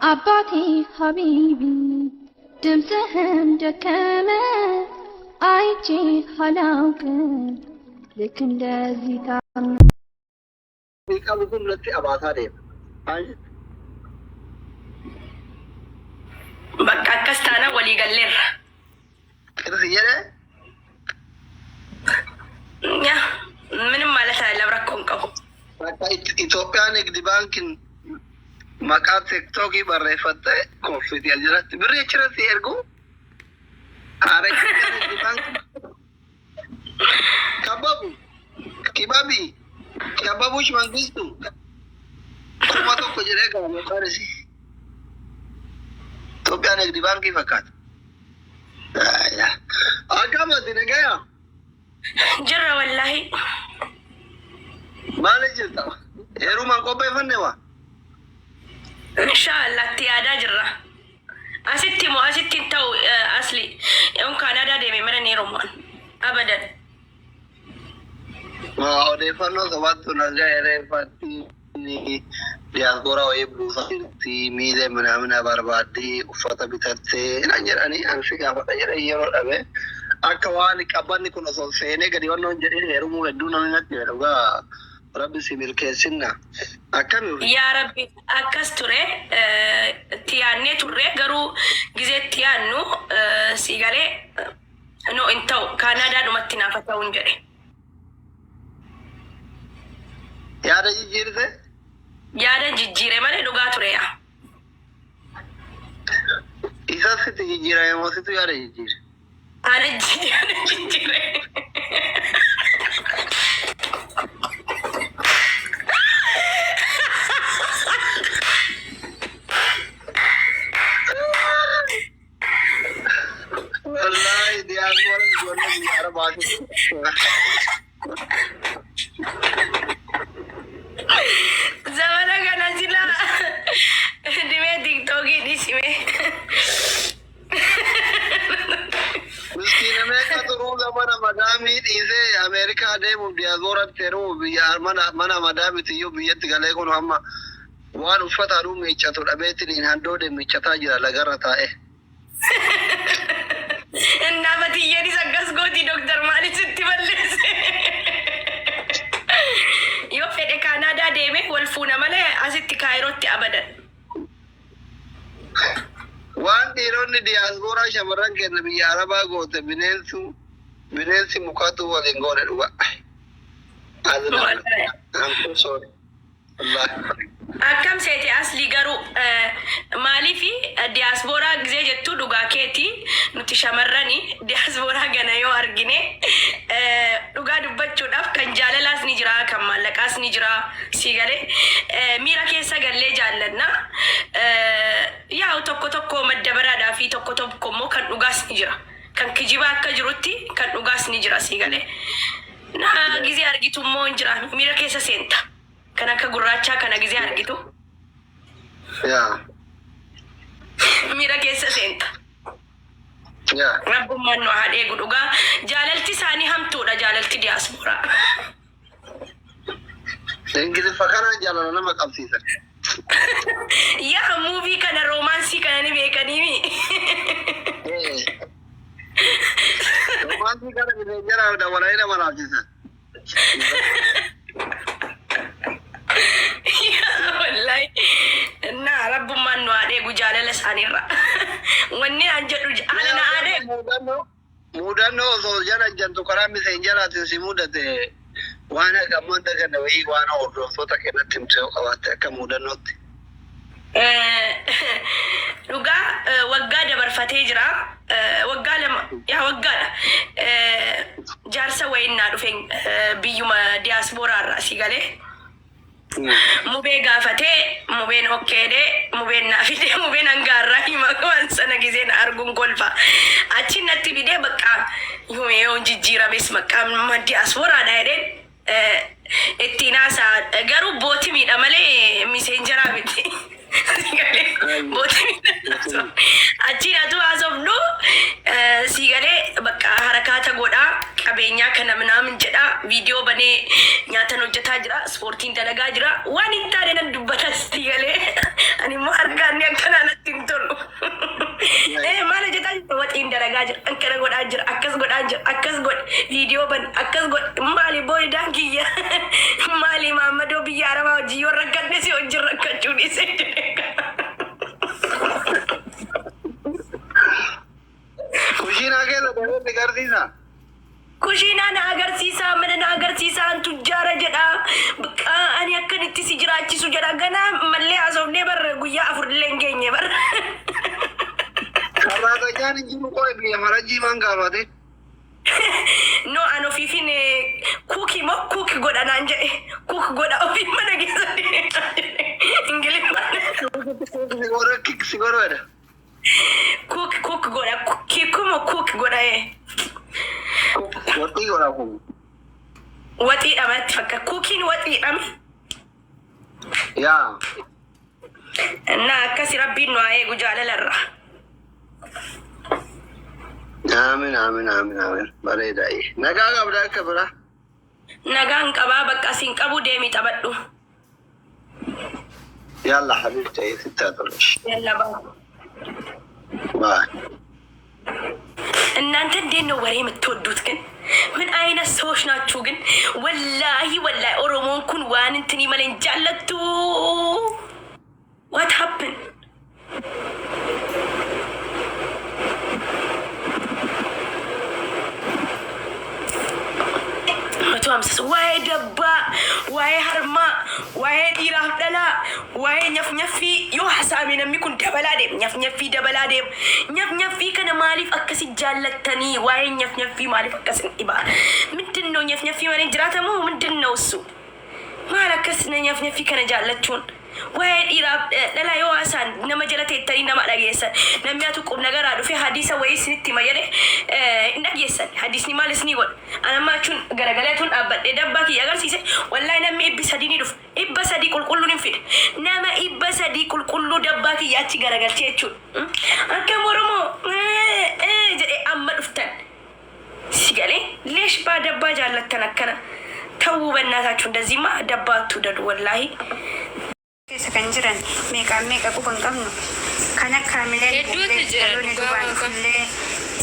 አባቴ ሀቢቢ ድምፅህም ደከመ አይቼ አላውቅም ልክ እንደዚህ ታመ qabu kun natti abaataa deema. Maal jette? Bakka akkas taanaan walii galleerra. Qirsi jedhee Yaa ምንም ማለት አይደለም rakkoo hin qabu. bakka Itoophiyaan Nigdi Baankiin maqaa tiktookii barreeffattee koffiti as jalatti birrii achirratti ergu haara Itoophiyaa Nigdi Baankii kababu kibabi kababush mangistu 1000 jedhee qaba maqaan isii Itoophiyaa Nigdi Baankii fakkaata. Akkam ati nagaya Jirra wallaahi. Maali jirta? Heerumaan qopheeffanne waa? Inshaallah itti yaadaa jirra. Asitti moo asitti hin ta'u asli. Yoon Kaanaadaa deeme mana ni heerumu an. Abadan. Maa odeeffannoo sobaattu na gahe reeffattiin diyaaspooraa wayii buusaa jirti miilee minaamina barbaaddi uffata bitattee naan jedhanii an si gaafadha jedhee yeroo dhabe akka waan qabbanni kun osoo seenee gadi wannoo hin jedhin heerumuu hedduu namni natti hime dhugaa rabbi si milkeessinna akkami Yaa rabbi akkas ture itti yaadnee turre garuu gizee itti yaadnu sii galee no hin ta'u Kaanaadaadhumatti naaf haa ta'uun jedhe. Yaada jijjiirte? Yaadan jijjiire malee dhugaa ture yaa. Isa sitti jijjiirame moo situ yaada jijjiire? Ana yaada jijjiire. Wallaahi diyaaspoora ijoollee biyya Arabaati. Zamana kana sila dhimee tiktookii dhiisime. Miskiina meeqatu ruuza mana madaamii dhiisee Ameerikaa deemuuf diyaaspooratti heerumuuf biyya mana mana madaamiiti iyyuu biyyatti galee kun amma waan uffata aduu miiccatu dhabeetiin handoodee miiccataa jira lagarra taa'ee. Innaa fatiyyeenis akkas gooti doktar maaliif sitti balleesse? Yoo fedhe Kaanaadaa deeme wal fuuna malee asitti Kaayirootti abadan. Waan dhiironni diyaaspooraa shamarran keenya biyya Arabaa goote bineensi bineensi mukatu waliin goone dhuga. Azna. I'm so sorry. Wallahi. Akkam seete Aslii garuu maaliif diyaasbooraa gizee jettuu dhugaa keeti nuti shamarrani diyaasbooraa gana yoo argine dhugaa dubbachuudhaaf kan jaalalaas ni jira kan maallaqaas ni jira sii galee miira keessa gallee jaallanna yaa'u tokko tokko madda baraadhaa fi tokko tokko immoo kan dhugaas ni jira kan kijibaa akka jirutti kan dhugaas ni jira sii galee na gizee argitu immoo hin jira miira keessa seenta. Kan akka gurraachaa kana gizee argitu Yaa. miira keessa seenta. Yaa. Rabbummaan nu haa dheegu dhugaa. Jaalalti isaanii hamtuudha jaalalti diyaaspooraa. Ingiliffa kanaan jaalala nama qabsiisan. Yaa muuvii kana roomaansii kana ni beekaniimi. Romaansii kana miseenjeraaf dabalanii nama laafsisan. Wallahi na rabbummaan nu haa dheegu jaalala isaaniirra. Wanni an jedhu ana na haa dheegu. Mudannoo mudannoo osoo jala jantu karaa miseenjaraatiin si mudate waan akka ammaan daganne wayii waan hordoftoota keenyatti himte yoo qabaatte akka mudannootti. Dhugaa waggaa dabarfatee jira. Waggaa lama yaa waggaadha. Jaarsa wayiin naa dhufe biyyuma diyaasbooraa irraa si galee. Mubee gaafatee mubeen okkeedhe mubeen naa fide mubeen hanga har'aa hima waan sana gizeen arguun kolfa. Achiin natti fidee bakka yoomee yoon jijjiirames bakka diyaasbooraadha jedheen ittiin haasa'a garuu bootimiidha malee miseenjaraa miti. Siigalee bootimiidha. Achiin atuu haasofnu siigalee bakka harakaata godhaa qabeenyaa kana minaamin jedhaa viidiyoo banee nyaatan hojjetaa jira ispoortiin dalagaa jira waan hin taane nan dubbata siigalee ani immoo harkaan ni akka Akkanaa natti hin tolu. Maal hojjetaa jirta? Waxiin dalagaa jira. Akkana godhaa jira. Akkas godhaa jira. Akkas godhe. Viidiyoo ban. Akkas godhe. Maali booydaan kiyya? Maali maammadoo biyya arabaa hojii yoo rakkadhe si wajjin rakkachuu dhiisee jedhe. Kushiinaa keessa deemee si agarsiisa. Kushiinaa na agarsiisaa, mana na agarsiisaa, an tujjaara jedha. Bakka ani akkan itti si jiraachisu jedha. Ganaa mallee haasofnee bar guyyaa 4 illee hin geenye bar. Sarraatanyaan hin jiru qoy biyya farajjii maan gaafate. No, an ofiifin kuukii moo cook godha naan jedhe. Cook godha ofii mana keessatti. Ingiliffaan. Si godha kik si godha jedha. Cook cook godha kiikuu cook godha ee. Waxii godha kun. Waxiidha manatti fakkaata. Cookiin waxiidhame. Yaa. Na akkasi rabbiin nu haa eegu jaalalarra. Aamin aamin aamin aamin. Bareeda. Nagaa qabda akka biraa. Nagaan qabaa bakka asiin qabu deemi taphadhu. Yalla habibti sitti haa tolu. Yalla baa. Bye. እናንተ እንዴት ነው ወሬ የምትወዱት ግን? ምን አይነት ሰዎች ናችሁ ግን? ወላሂ ወላሂ Oromoon kun waan እንትን malee jaallattu. What happen? 150 ሰው waa'ee dabbaa, waa'ee harmaa, waa'ee dhiiraaf dhalaa, waa'ee nyafnyaffii yoo hasaame namni kun dabalaa deema. Nyafnyaffii dabalaa deema. Nyafnyaffii kana maaliif akkasi jaallattanii? Waa'ee nyafnyaffii maaliif akkasin dhibaa? ምንድን ነው nyafnyaffii malee jiraatamu? ምንድን ነው እሱ? Maal akkas nyafnyaffii kana jaallachuun? Waa'ee dhiiraaf dhalaa yoo haasaan nama jala teettanii nama dhageessan. Namni haa tuquuf nagaraa dhufe hadiisa wayii isinitti hima jedhe hin dhageessan. Hadiisni maal isinii godha? Anammaa jechuun garagaleetuun dhaabbadhee dabbaa kiyya agarsiise wallaahi namni 300 ni dhufa. 300 qulqulluun hin fide. Nama 300 qulqulluu dabbaa kiyya achi garagalchee jechuudha. Akkam Oromoo jedhee amma dhuftan. Si galee leesh baa dabbaa jaallattan akkana. ተዉ በእናታችሁ፣ እንደዚህማ ደባ አትውደዱ ወላሂ። Keessa kan jiran meeqaan meeqa quba hin qabnu kan akka hamileen Hedduutu bu'ullee jira dhaloonni dhugaa duubaan waaqa. dhufullee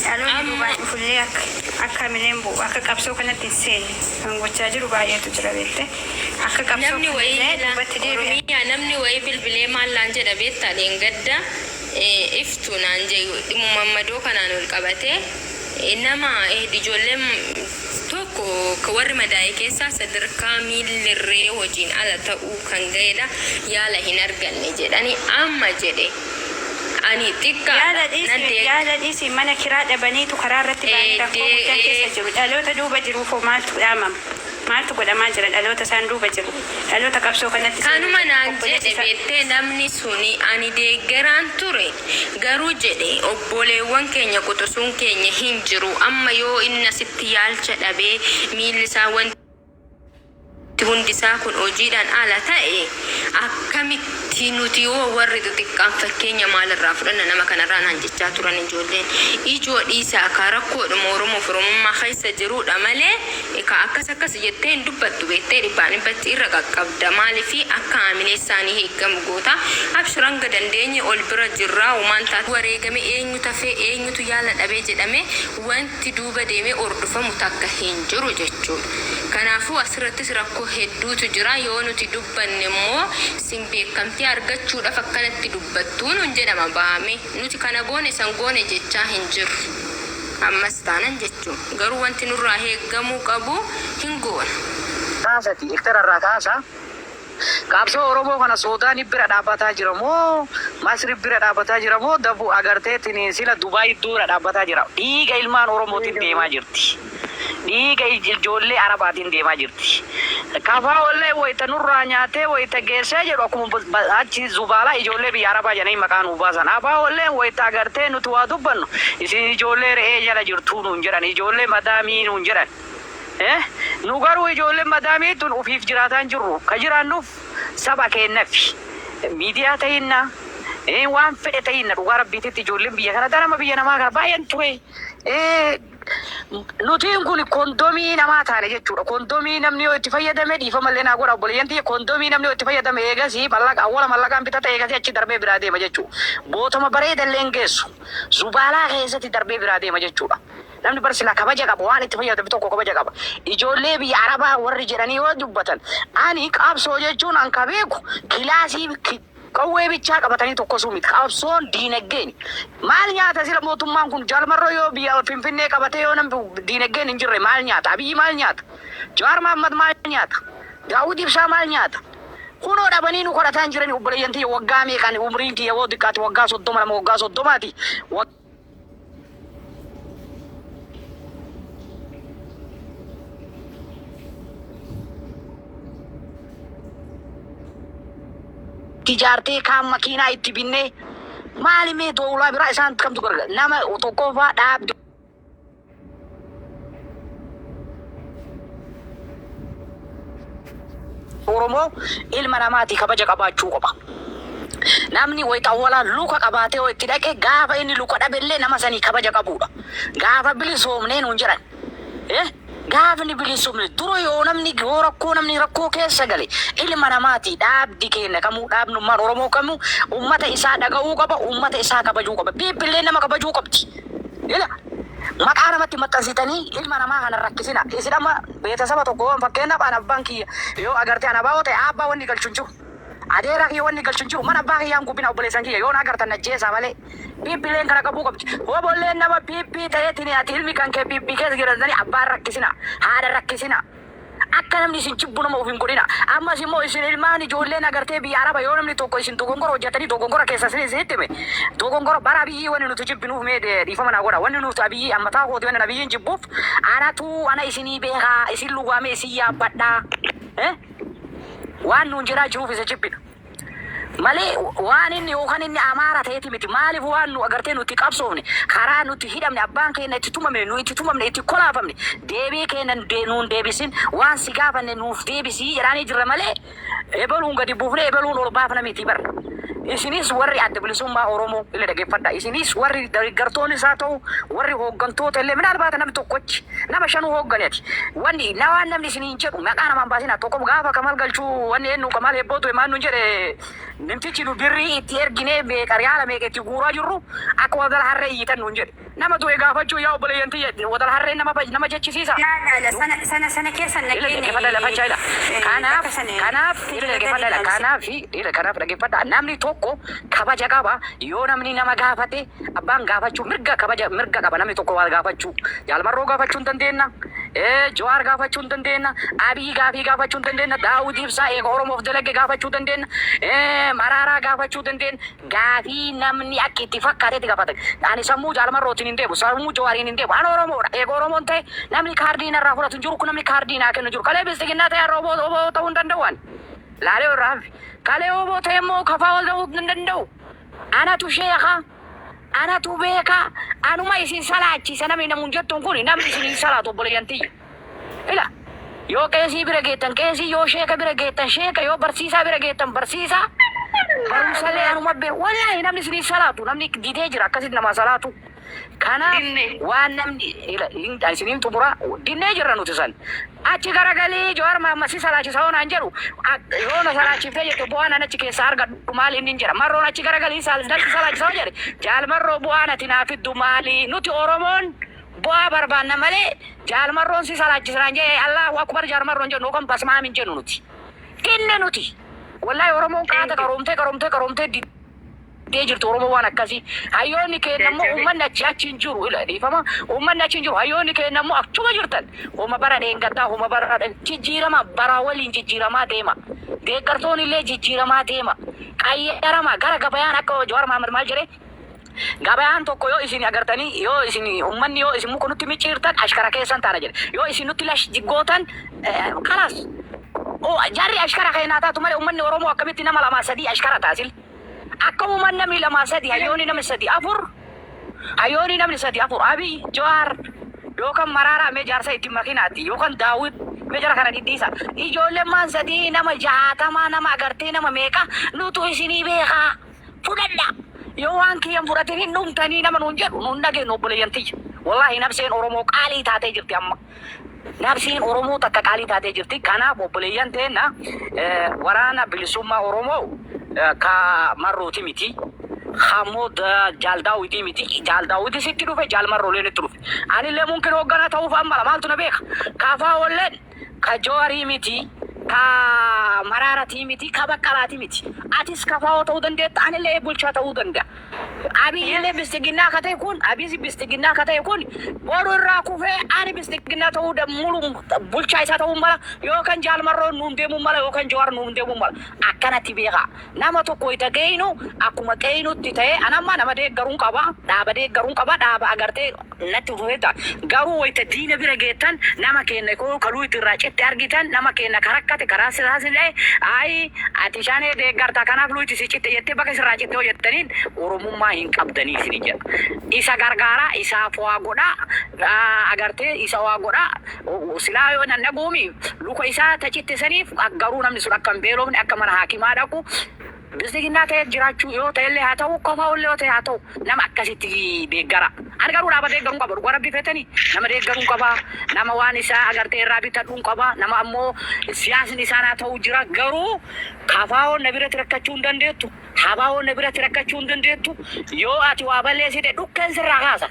dhaloonni Amma duubaan dhufullee akka akka hamileen bu'u akka qabsoo kanatti hin seenne kan gochaa jiru baay'eetu jira beekte akka qabsoo Namni wayii kanallee ila duubatti deebi'an. Oromiyaa namni wayii bilbilee maal naan jedha beektaa dheengadda iftu naan jedhu dhimma mammadoo kanaan ol qabatee nama ijoolleen tokko ka warri madaa'e keessaa sadarkaa miillirree hojiin ala ta'uu kan ga'edha yaala hin arganne jedhani amma jedhe ani xiqqaadha Yaala nan dhiisi deeg yaala dhiisi mana kiraa dhabaniitu karaa irratti ba'anii rakkoo guddaa keessa jiru. Dhaloota duuba jiruuf hoo maaltu dhaamama? Maaltu godhamaa jira dhaloota isaan duuba jiru? Dhaloota qabsoo kanatti seenuu Kanuma jiru. naan Obboleessi jedhe isaa beektee namni suni ani deeggaraan ture garuu jedhe obboleewwan keenya quxisuun keenya hin jiru amma yoo inni asitti yaalcha dhabee miilli isaa wanti hundi isaa kun hojiidhaan ala ta'e akkamitti nuti yoo warri xixiqqaan fakkeenya maalirraa fudhanna nama kanarraa naan jechaa turan ijoolleen ijoo dhiisaa ka rakkoodhuma Oromoof Oromummaa keessa jirudha malee ka akkas akkas jettee hin dubbattu beektee dhibbaan dhibbatti irra qaqqabda maaliifi akka haamilee isaanii eeggamu goota abshir hanga dandeenye ol bira jirraa homaan taate wareegame eenyu tafee eenyutu yaala dhabee jedhame wanti duuba deemee hordofamu takka hin jiru jechuudha. Kanaafuu asirrattis rakkoo hedduutu jira yoo nuti dubbanne immoo sin beekamtii argachuudhaaf akkanatti dubbattuu nun jedhama baame nuti kana goone san goone jechaa hin jirru. Ammas taanan jechuun garuu wanti nurraa eeggamuu qabu hin goona. Kaasati hektara irraa kaasa. Qabsoo Oromoo kana Suudaanii bira dhaabbataa jira moo Masri bira dhaabbataa jira moo dabu agarteetiin sila Dubaay dura dhaabbataa jira. Dhiiga ilmaan Oromootiin deemaa jirti. Dhiiga ijoollee Arabaatiin deemaa jirti. Kafaa ollee wayita nurraa nyaatee wayita geessee jedhu akkuma achi zubaalaa ijoollee biyya Arabaa jedhanii maqaa nuu baasan. Afaa ollee wayita agartee nuti waa dubbannu isin ijoollee re'ee jala jirtuu nuun jedhan ijoollee madaamii nuun jedhan. Nu garuu ijoolleen madaamii tun ufiif jiraataa hin jirru. Ka jiraannuuf saba keenyafi. Miidiyaa ta'innaa waan fedhe ta'iinna dhugaa rabbiititti ijoolleen biyya kana darama biyya namaa kana baay'een ture. Nutiin kun kondomii namaa taane jechuudha. Kondomii namni yoo itti fayyadame, dhiifamallee naa godha obboleeyyan tiyya, kondomii namni yoo itti fayyadame eegasii mallaqa awwala mallaqaan bitata, eegasii achi darbee biraa deema jechuudha. Bootama bareedallee hin geessu. Zubaalaa keessatti darbee biraa deema jechuudha. Namni bar silaa kabaja qaba, waan itti fayyadame tokko kabaja qaba. Ijoollee biyya Arabaa warri jedhanii yoo dubbatan, ani qabsoo jechuun an ka beeku kilaasii qawwee bichaa qabatanii tokkosuu miti. Qabsoon diinagdeeni. Maal nyaata sila mootummaan kun? Jaalmarroo yoo biyya Finfinnee qabatee, yoo namni diinagdeen hin jirre maal nyaata? Abiyyi maal nyaata? Jawaar Mahammad maal nyaata? Daawud Ibsaa maal nyaata? Kunoo dhabanii nu kadhataan jirani obboleeyyan tiyya. Waggaa meeqaan umriin kiyya yoo xiqqaate waggaa 32, waggaa 30ti. Ijaartee kaan makiinaa itti binnee maali mee doolaa biraa isaan kamtu gargaara? Nama tokkoffaa dhaabde Oromoo ilma namaati kabaja qabaachuu qaba. Namni wayita awwalaa luka qabaatee yoo itti dhaqe, gaafa inni luka dhabellee nama sanii kabaja qabudha. Gaafa bilisoomnee nuun jedhan. Eh? Gaafni bilisoomne dura yoo namni yoo rakkoo namni rakkoo keessa gale, ilma namaati, dhaabdi keenya kamuu, dhaabnummaan Oromoo kamuu ummata isaa dhaga'uu qaba, ummata isaa kabajuu qaba. Biibbillee nama kabajuu qabdi. Ila maqaa namatti maxxansitanii ilma namaa kana rakkisina. Isin amma beetasaba tokko, fakkeenyaaf an abbaan kiyya yoo agartee an abaa'oo ta'e, abbaa wanni galchu hin jiru. Adeera kiyya wanni galchu hin jiru. Mana abbaa kiyyaan gubbina, obboleessan kiyya yoo na agartan najjeesaa malee. Biibbileen kana qabuu qabdi. Obolleen nama biibbii ta'eetiin ati ilmi kan kee biibbii keessa jiratanii abbaan rakkisina. Haadha rakkisina. Akka namni isin jibbu nama of hin godhina. Ammas immoo isin ilmaan ijoolleen agartee biyya Araba, yoo namni tokko isin dogongora hojjetanii dogongora keessa isin isinitti hime, dogongora bara Abiyyii wanni nuti jibbinuuf, mee dhiifama naa godha, wanni nuti Abiyyii ammataa kooti, wanni Abiyyiin jibbuuf anatu ana isinii beekaa, isin lugaamee isin yaabbadhaa. Eh? Waan nuun jedhaa jiruuf isa jibbina. Malee waan inni yookaan inni Amaara ta'eeti miti. Maaliif waan nu agartee nuti qabsoofne, karaa nuti hidhamne, abbaan keenya itti tumamne, nu itti tumamne, itti kolaafamne, deebii keenya nuun deebisin, waan si gaafanne nuuf deebisii jedhaanii jirra malee ebaluun gadi buufne ebaluun ol baafna miti bar. Isinis warri Adda Bilisummaa Oromoo illee dhaggeeffadha. Isinis warri deeggartoonni isaa ta'u, warri hooggantoota illee, minaalbaata namni tokkochi nama shanuu hoogganati. Wanni na waan namni isiniin jedhu maqaa namaan baasina. Tokko gaafa Kamal galchuu, wanni eenyu Kamal hebbootu maal nuun jedhe, namtichi nu birrii itti erginee meeqa, riyaala meeqa itti guuraa jirru, akka wadala harree iyyitan nuun jedhe. Nama du'e gaafachuu, yaa obboleeyyan tiyya, wadala harree nama jechisiisa. Laala sana sana keessa Ila nageenya dhaggeeffadha lafa ila. Kanaaf bakka sana kanaaf ila dhaggeeffadha ila kanaaf ila kanaaf dhaggeeffadha, namni tokko kabaja qaba. Yoo namni nama gaafate, abbaan gaafachuu mirga, kabaja mirga qaba namni tokko waa gaafachuu. Jaalmarroo gaafachuu hin dandeenya. Jawaar gaafachuu hin dandeenya. Abiy gaafii gaafachuu hin dandeenya. Daawud Ibsaa eega Oromoof dalage gaafachuu dandeenya. Maraaraa gaafachuu dandeenya. Gaafii namni akka itti fakkaatetti gaafata. Ani sammuu Jaalmarrootiin hin deemu, sammuu Jawaariin hin deemu. Ani Oromoodha. Eega Oromoon ta'e namni kaardii narraa fudhatu hin jiru, namni kaardii naa kennu hin jiru. Kalee biltsiginnaa ta'e har'a oboo oboo ta'uu hin danda'u ani. Laalee irraa hafi. Kalee oboo ta'e immoo kafaa ol ta'uu hin danda'u. Anatu sheeka. Anatu beeka. Anuma isin salaachisa namni namuun jettuun kun, namni isin hin salaatu obboleeyyan tiyya. Ila yoo qeesii bira geettan qeesii, yoo sheeka bira geettan sheeka, yoo barsiisaa bira geettan barsiisaa, barumsallee anuma beeku. Wallaahi namni isin hin salaatu, namni didee jira akkasitti namaa salaatu. Kanaaf Dinne. waan namni ila isiniin xumura, dinnee jirra nuti san. Achi garagalii Jawaar Mahammad si salaachisa yoo naan jedhu, yoo na salaachiftee jettu bu'aan an achi keessaa argadhu maali inni hin jedha. Marroon achi garagalii natti salaachisa yoo jedhe, Jaalmarroo bu'aan ati naa fiddu maali? Nuti Oromoon bu'aa barbaanna malee Jaalmarroon si salaachisa naan jedhe Allahu akbar Jaalmarroon jennu yookaan basmaam hin jennu nuti. Dinne nuti. Wallahi Oromoon qaata Thank you. qaroomtee qaroomtee qaroomtee diddee jirtu Oromoo waan akkasii. Hayyoonni keenya immoo uummanni achi achi hin jiru. Ila dhiifama, uummanni achi hin jiru. Hayyoonni keenya immoo achuma jirtan. Homa bara dheengaddaa, homa bara jijjiirama baraa waliin jijjiiramaa deema. Deeggartoonni illee jijjiiramaa deema. Qayyarama gara gabayaan akka Jawaar Mahammad maal jedhee, gabayaan tokko yoo isin agartanii, yoo isin uummanni yoo isin muka nutti micciirtan ashkara keessan taana jedhe. Yoo isin nutti lash gootan kalaas. Jarri ashkara keenyaa taatu malee uummanni Oromoo akkamitti nama lamaa sadii ashkara taasil? Akkuma namni lamaa sadii, hayyoonni namni sadii afur, hayyoonni namni sadii afur, Abiy, Jawaar yookaan Maraaraa, mee jaarsa itti makinaati, yookaan Daawit, mee jara kana dhidhiisa. Ijoolleen maan sadii nama 60, nama agartee nama meeqa nutu isinii beekaa fudhadha. Yoo waan kiyyan fudhatin hin dhumtanii nama nuun jedhu nuun dhageenyu obboleeyyan tiyya. Wallaahi, nabseen Oromoo qaalii taatee jirti amma. Nabsiin Oromoo takka qaalii taatee jirti. Kanaaf obboleeyyan teenna, waraana bilisummaa Oromoo ka Marrooti miti. Kammoo Jaaldaawwitii miti. Jaaldaawwitii sitti dhufe, Jaalmarrooleen itti dhufe. Anillee mumkin hoogganaa ta'uuf amma maaltu na beeka. Kaafaa olleen ka Jawaarii miti. Ka Maraaratii miti. Ka Baqqalaatii miti. Atis kafaa'oo ta'uu dandeetta. Anillee bulchaa ta'uu danda'a. Abiyyiillee bistiginnaa ka ta'e kun, Abiyyi bistiginnaa ka ta'e kun boru irraa kufee ani bistiginnaa ta'uu mulu bulchaa isaa ta'uu mala, yookaan Jaalmarroon nuun deemuu mala, yookaan Jawaar nuun deemuu mala. Akkanatti beeka. Nama tokko ita geeynu akkuma qeeynutti ta'e, anamma nama deeggaruun qaba, dhaaba deeggaruun qaba, dhaaba agartee natti fufeeta. Garuu wayita diina bira geettan, nama keenya koo kaluu itti irraa citte argitan, nama keenya karakkate karaa sirraa ayi ati shanee deeggarta, kanaaf luuti si citte jettee bakka sirraa citte hojjettaniin Oromummaa hin qabdanii isin jedha. Isa gargaaraa, isaaf waa godhaa, agartee isa waa godhaa. Silaa yoo nan dhaguumi luka isaa tacitte saniif, garuu namni sun akka hin beelofne, akka mana haakimaa dhaqu, bistiginnaa ta'e jiraachuu yoo ta'ellee haa ta'u, qofaa ollee yoo ta'e haa ta'u, nama akkasitti deeggara. Ani garuu dhaaba deeggaruun qaba. Dhugaa Rabbii feetanii, nama deeggaruun qaba. Nama waan isaa agartee irraa bitadhuun qaba. Nama ammoo siyaasni isaan haa ta'u jira. Garuu kafaa'oon na biratti rakkachuu hin dandeettu. Habaawoon na biratti rakkachuu hin dandeettu. Yoo ati waa balleessite, dhukkeen sirraa kaasa.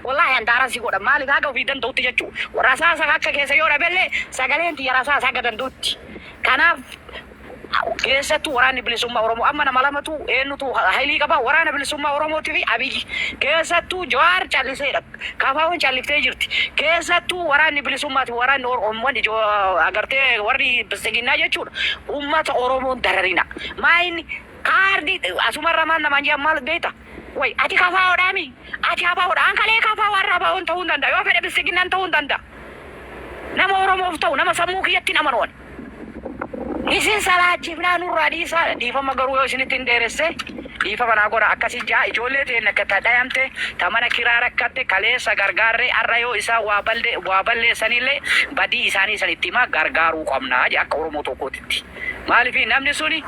Wallaahi, handaara si godha. Maaliif? Haga ofii danda'utti jechuudha. Rasaasa akka keessa yoo dhabellee, sagaleen tiyya rasaasa haga danda'utti. Kanaaf keessattuu waraanni bilisummaa Oromoo amma nama lamatu eenyutu hailii qaba? Waraana bilisummaa Oromootii fi Abiyyi. Keessattuu Jawaar calliseedha. Kafaawwan calliftee jirti. Keessattuu waraanni bilisummaati, waraanni Oromoon agartee warri bistiginnaa jechuudha. Uummata Oromoon dararina. Maa inni kaardii asumarra maal namaan jedhan, maal beekta? Way, ati kafaawoodhaami? Ati habaa'oodha. An kalee kafaa warra habaa'oon ta'uu hin danda'a. Yoo fedhe bistiginnaan ta'uu hin danda'a. Nama Oromoof ta'u, nama sammuu kiyyatti hin amanuun. Isin salaachifnaa, nurraa dhiisaa. Dhiifama garuu yoo isinitti hin dheeresse, dhiifama naa godha. Akkasii jaa, ijoollee ta'e akka ta dhayamte, ta mana kiraa rakkatte kaleessa gargaarree, har'a yoo isaan waa balleessanillee, badii isaanii san itti himaa gargaaruu qabnaa jee akka Oromoo tokkootitti. Maaliif namni suni